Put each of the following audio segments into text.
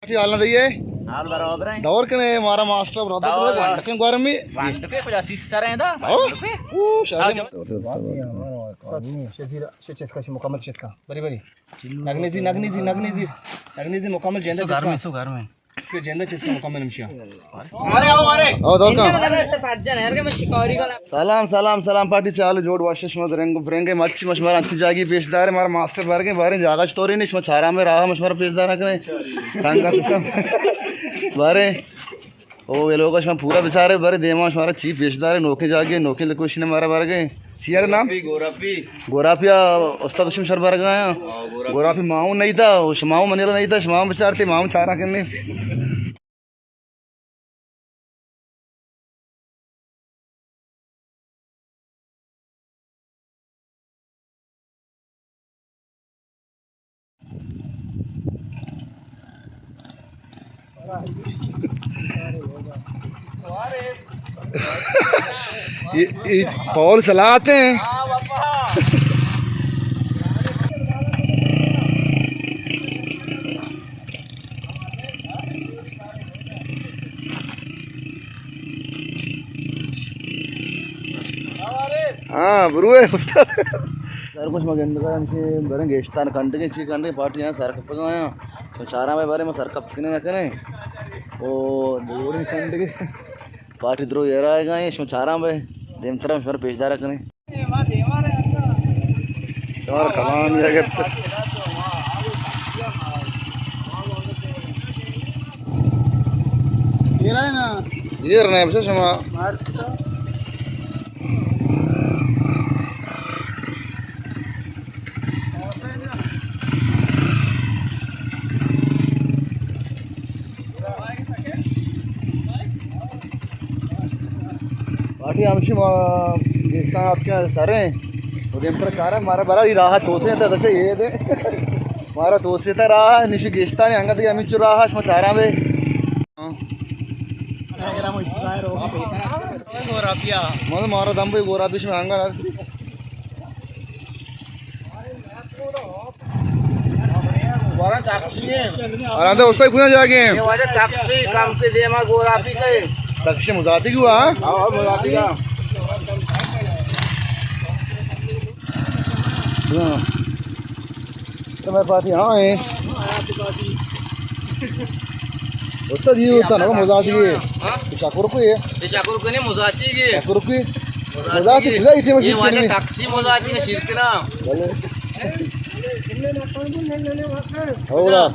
حال نہ رہی ہے۔ حال برابر ہیں۔ دور کنے مارا ماسٹر برادر دور۔ گورمی۔ گورمی کجا سیسر ہیں دا؟ ہاں؟ او، شاید۔ شزیر، شچس کا مکمل چس کا۔ بری بری۔ نگنیزی، نگنیزی، نگنیزی۔ نگنیزی مکمل جندہ چس کا۔ گرمی سو گرمی۔ اس کے جندہ چس کا مکمل ہمشیا۔ ارے آؤ، ارے۔ آؤ، دور کا۔ سلام، سلام، سلام پارٹی، چال جوڑ واشش مت رنگ برنگ مچ مش مارا انچی جاگی پیش دارے، مارا ماسٹر برگے بارے جاگا چطوری نہیں، شما چارا میں راہ مش مارا پیش دارا کرے۔ سنگا قسم۔ بارے۔ او، یہ لوگ شما پورا بچارے، بارے دیما شمارا چی پیش دارے، نوکے جاگے، نوکے لکوشن مارا برگے۔ چی ہے نام؟ گوراپی، گوراپی۔ گوراپیا استاد شم شر برگا آیا۔ ہاں، گوراپی۔ گوراپی ماؤں نہیں تھا، وہ شماؤں منیلا نہیں تھا، شماؤں بچارتے، ماؤں چارا کرنے۔ یہ، یہ پاول سلات ہیں۔ ہاں، بروے استاد۔ سر کچھ ما گندگا ہمشی بریں گیشتان کنڈگیں چی کنڈگیں پارٹی ہیں سر کپگا ہیں۔ تو چاراں بے بارے ما سر کپ کنے نہ کنے۔ او دوری کنڈگیں پارٹی درو یہ رائے گا ہیں، شما چاراں بے دیم ترا شما پیش دارا کنے۔ شمار کلام یا گپت۔ ایر نہ بچا شما۔ پارٹی ہمشی ما گیشتان آتکیں سریں۔ و دیمتر چاریں مارا برا ای راہ توسے تا دچے یہ دے۔ مارا توسے تا راہ نشی گیشتانی انگت کے ہمیں چو راہ شما چاراں بے۔ گورا پیا۔ مارا دم بے گورا پیش میں انگا نرسی۔ ورا تاکسی ہیں۔ ارے اندر استاد کجا جاگے ہیں؟ یہ واجہ تاکسی کم کے دیما گورا پی کے۔ تاکسی مزاتی کیوں ہاں؟ ہاں، ہاں، مزاتی کا۔ ہاں۔ تو میں پارٹی ہاں ہیں۔ استاد، یہ ہوتا نا، مزاتی ہے۔ ہاں؟ یہ چاکر کو ہے؟ یہ چاکر کو نہیں، مزاتی ہے۔ چاکر کو؟ مزاتی مزاتی ہے۔ کجا ایٹی مشین یہ واجہ کنی؟ تاکسی مزاتی ہے، شرکنا۔ بھلے۔ ہولا۔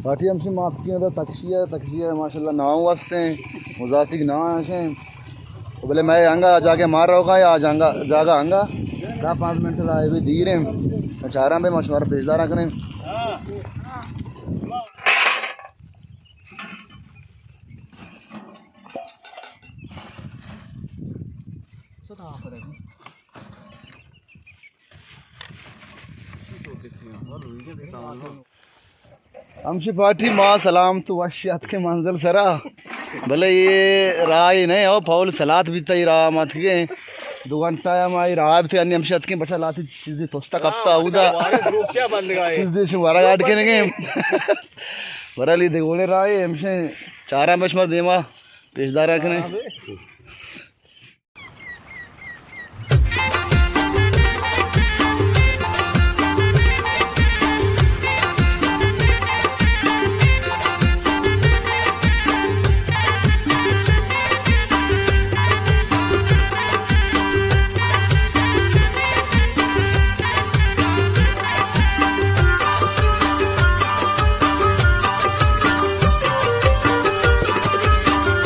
پارٹی ہمشی ماتکی ادا تکشی ہے، تکشی ہے ماشاءاللہ ناؤ واسطے ہیں، مزاتیگ ناؤ ہیں۔ بلے میں انگا جاگہ مار رہو گا یا جاگہ، جاگہ انگا دہ پانچ منٹ لا بھی دیر ہیں۔ چاراں بے مشورہ پیش دارا کریں۔ ہمشی پارٹی ما سلام تو وش اتکیں منزل سرا، بلے یہ راہ ہی نہیں ہو، پول سلات بیتا یہ راہ ما اتکیں۔ دو گھنٹہ یا ما یہ راہ بیتے، انی ہمشی اتکیں بچا لاتی چیزی توستا کپتا اودا۔ چیزی شو ورگ آڈ کنگیں۔ برا لی دگونے راہ ہے، ہمشی چاراں بش مر دیما پیش دارا کنے۔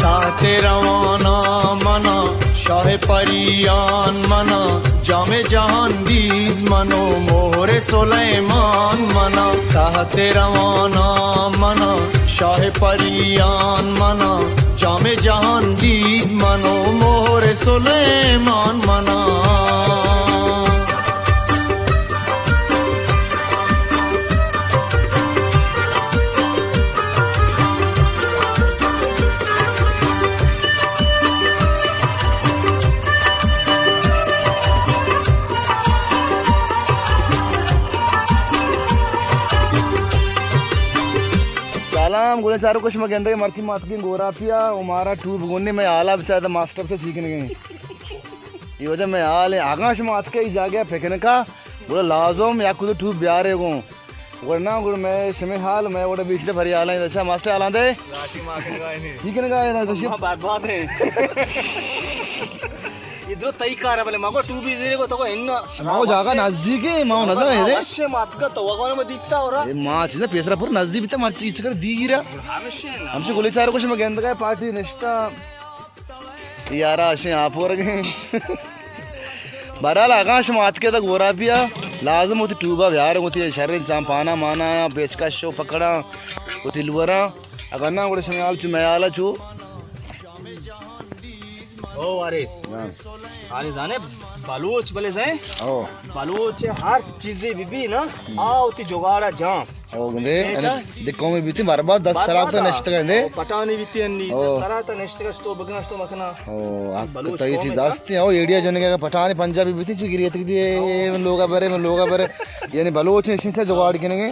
تحت رواناں منا شاہ پریان منا، جام جہان دید منو مہر سلیمان منا۔ تحت رواناں منا شاہ پریان منا، جام جہان دید منو مہر سلیمان منا۔ گلیں چاروکاں، شما گندگے مرچی ما اتکیں گوراپیا و مارا ٹوب گون نی، مئے حالا بچار، ادا ماسٹر سے سیکھنے گئے۔ یہ وجہ مئے حال ہے، اگاں شما اتکے ای جاگہ پکنکا، گڑا لازم یک دو ٹوب بیارے گوں۔ گڑا نا، گڑا مئے شمے حال، مئے گڑا بیچ دے بھری حالاں۔ اچھا ماسٹر، حالاں دے؟ لاٹی ما کنگا ہے نہیں۔ سیکھنے گئے نا، تو شپ برباد ہے۔ ادرو تئی کار ہے، بلے مگو ٹوبی زیرے کو تو کو ان۔ ماو جاگہ نزدیک ہے، ماو نظر ہے۔ وش مات کا تو وگون میں دیکھتا ہو رہا۔ اے ما چیزا پیسرا پر نزدیک بیتا، مرچی چکر دیگی را۔ ہمشے گلیں چاروکاں، شما گندگے پارٹی نشتا۔ یارا اشیں آپ ورگیں۔ بہرحال اگاں شما اتکے تہ گوراپیا، لازم وتی ٹوبا بیار، وتی شریں چامپانا مانا یا پیچکش و پکڑاں وتی لوراں۔ اگاں نا گڑا شمے حال چو مئے حالا چو۔ او وارث۔ ہاں۔ آنے زانے بلوچ بلے زیں؟ او۔ بلوچ ہر چیزے بی بی نا، آ وتی جگاڑا جان۔ او گندے، یعنی دکھوں میں بیتی برباد دس سرا تو نشت گندے۔ پٹانی بیتی انی، او۔ دس سرا تو نشت گشت تو بگنش تو مکنا۔ او، حق بلوچ تو یہ قوم چیز ہے۔ ہستی، او ایڈیا جنگے پٹانی پنجابی بیتی چی گریت کی دی، اے من لوگا برے، من لوگا برے۔ یعنی بلوچ نے سے جگاڑ کنگے۔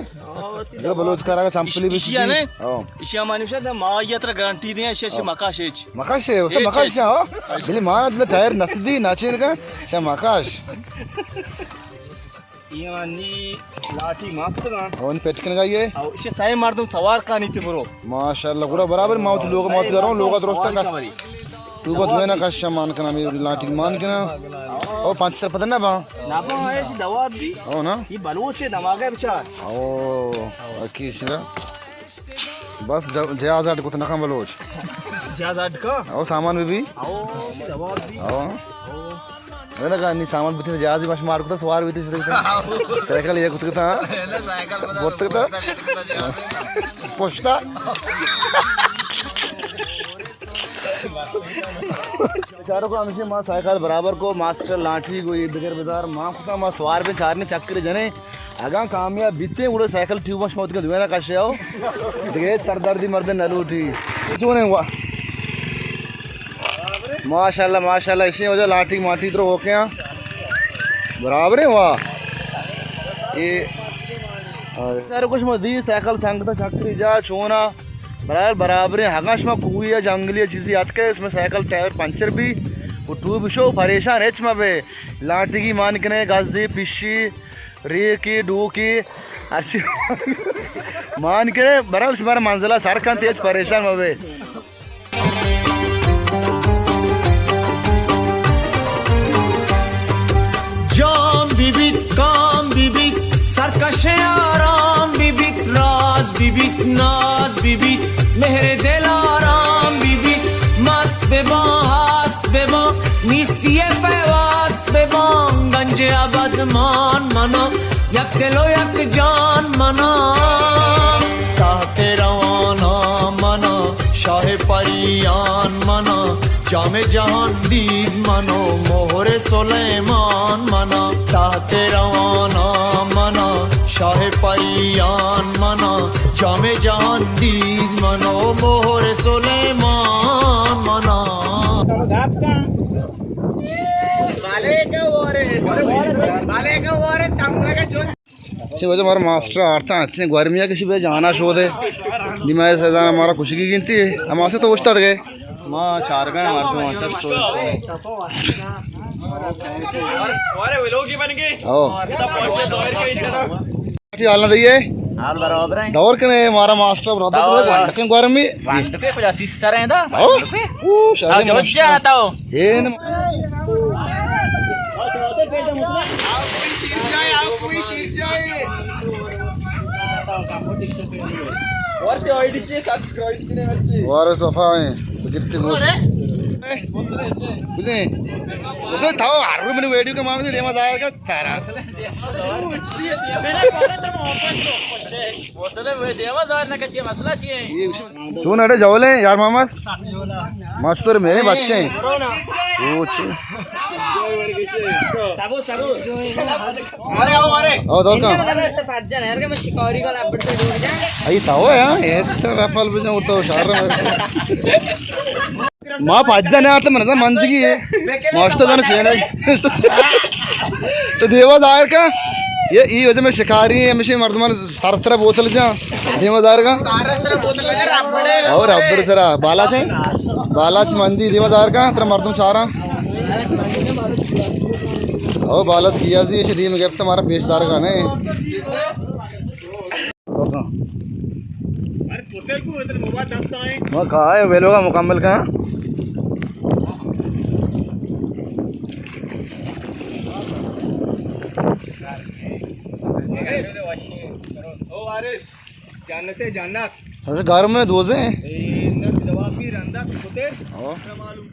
جو بلوچ کرا کا چمپلی بھی ایشیا نے؟ ہاں۔ ایشیا مانی شاید ما یہ ترا گارنٹی دیں، ایشیا سے مکاش ہے۔ مکاش ہے، اس مکاش ہے، ہاں۔ بلی مانا اتنا ٹائر نسدی ناچین کا، سے مکاش۔ یہ مانی لاٹی ماست نا۔ اون پیٹ کنگا یہ۔ او، ایشیا سائے مردم سوار کانی تی برو۔ ماشاءاللہ، گڑا برابر ما تو لوگ ما تو کرو، لوگ درست کا۔ تو بس میں نہ کش مان کنا، میں لاٹی مان کنا۔ او پنچر پتہ نہ با۔ نہ با، ایسی دوا بھی۔ او نا۔ یہ بلوچ ہے، دماغ ہے بچار۔ او، اکی شرا۔ بس ج-، جہاز اڈ کت نہ کن بلوچ۔ جہاز اڈ کا؟ او سامان بھی بھی۔ او، ایسی دوا بھی۔ او۔ او۔ میں نے کہا، نہیں سامان بھی تھی، جہاز ہی مش مار کتا، سوار بھی تھی، شروع کتا۔ سائیکل یہ کت کتا۔ برت کتا۔ پوشتا۔ چاروکاں، ہمشی ما سائیکل برابر کو، ماسٹر لاٹی گو یہ دگر بدار، ما کتا ما سوار بے چارنے چکر جنے، اگاں کامیاب بیتے گڑا سائیکل ٹیوب شما اتکا دوینا کشے آؤ، دگہ سردردی مرد نہ لوٹی۔ چونے ہوا؟ ماشاءاللہ، ماشاءاللہ، اسی وجہ لاٹی ماٹی ترو ہو کے ہاں۔ برابر ہے ہوا۔ یہ سر کچھ مزید سائیکل سنگتا چکری جا چونا۔ برابر، برابریں، اگاں شما کوہی یا جنگلی یا چیزی اتکے، اس میں سائیکل ٹائر پنچر بھی، و ٹوب شو، پریشان ہچ مہ بے۔ لانٹگی مان کنے، گزی، پشی، ریکی، ڈوکی، ہرچی مان کنے، برابر شمارا منزلہ سر کنت، ہچ پریشان مہ بے۔ جام ببیت، کام ببیت، سرکش آرام ببیت، راز ببیت، ناز ببیت، مہر دل آرام ببیت، مست بباں، ہست بباں، نیستی پیواز بباں، گنج ابد مان منا، یک دل و یک جان منا۔ تحت رواناں منا، شاہ پریان منا، جام جہان دید منا، مہر سلیمان منا۔ تحت رواناں منا، شاہ پریان منا، جام جہان دید منا، مہر سلیمان منا۔ چی وجہ مارا ماسٹر آرتا اچھے گرمی ہے، کسی بے جانا شو دے۔ نماز سزا مارا خوشی کی گنتی ہے، ہم آسے تو اوشتا دے۔ ما چار گئے مردم اچھا سو۔ او۔ ٹھیک حال نہ رہی ہے؟ حال برابر ہے۔ دور کنے مارا ماسٹر برادر دور۔ گنڈ کے گرمی۔ گنڈ کے کجا سیس سر ہیں دا؟ او۔ او، شاہ او، جو جاتا ہو۔ اے نہ۔ وارث وفا ہیں، تو کتنے گوش۔ بجے؟ اسے تھا، ہر روز میں نے ویڈیو کے معاملے دیما ظاہر کا تھا۔ چون اڑے جولے یار محمد؟ مستور میرے بچے ہیں۔ او چی؟ او دور کا؟ ائی تھا ہو یار، یہ تو رفل بجن اڑتا ہو شہر میں۔ ما پجا نہ آتے من مندگی ہے۔ ماشتا دن چینے۔ تو دیوا ظاہر کا؟ یہ ای وجہ میں شکاری ہیں، ہمیشہ مردمان سر سر بوتل جا دیما دار کا۔ اور ابر سرا بالاچ ہیں، بالاچ مندی دیما دار کا، ترا مردم چارا۔ او بالاچ کیا سی، ایشی دیم گپت ہمارا پیش دار کا نہیں۔ ما کہا ہے ویلو کا مکمل کا۔ او وارث، جنت جنت۔ اچھا، گھر میں دوزے ہیں۔ اے نہ جواب بھی رندا کتے۔ ہاں۔ معلوم